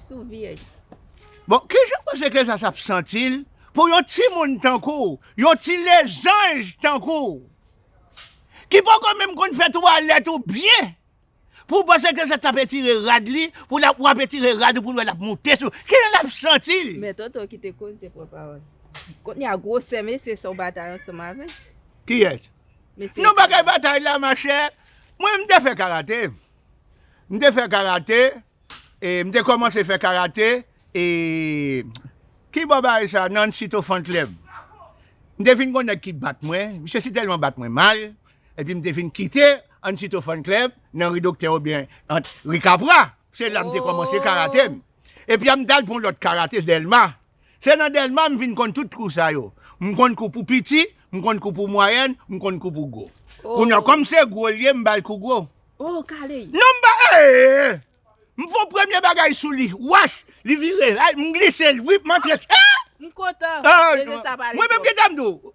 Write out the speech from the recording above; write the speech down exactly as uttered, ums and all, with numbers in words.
Sou vye. Bon, kijan w panse ke sa, sa ap santi l pou yon timoun tankou w, yon ti lezanj tankou w, ki poko menm konn fè twalèt ou byen, pou w panse ke sa t ap etire rad li, pou l ap, w ap etire rad ou pou l wè l ap moute sou, kijan l ap santi l? Men Toto kite koze pran pawòl. Kounye a gwosè mesye sa w batay ansanm avè l. Kiyès? Mesye Non, bagay batay la, machè. Mwen, m te fè karate. M te fè karate. E m te kòmanse fè karate. E ki bò bagay sa, nan Sito Fan Club. M te vin gon nèg ki bat mwen. Misye si tèlman bat mwen mal. Epi m te vin kite Ansito Fan Club nan ri Doktè oubyen ant ri Kapra. Se la m te kòmanse karate m. Epi a m t al pran lòt karate Dèlma. Se nan Dèlma m vin konn tout kou sa yo. M konn kou pou piti, m konn kou pou mwayèn, m konn kou pou gwo. Kounye a, kòm se gwo l ye, m ba l kou gwo. Oh, kale. Non, m ba, ee! M fè yon premye bagay sou li. Wach! Li vire. Ay, m glise l. Wi, m antre. Ah! M kontan. Ah, Mesye sa pale. Mwen menm gentan m di w.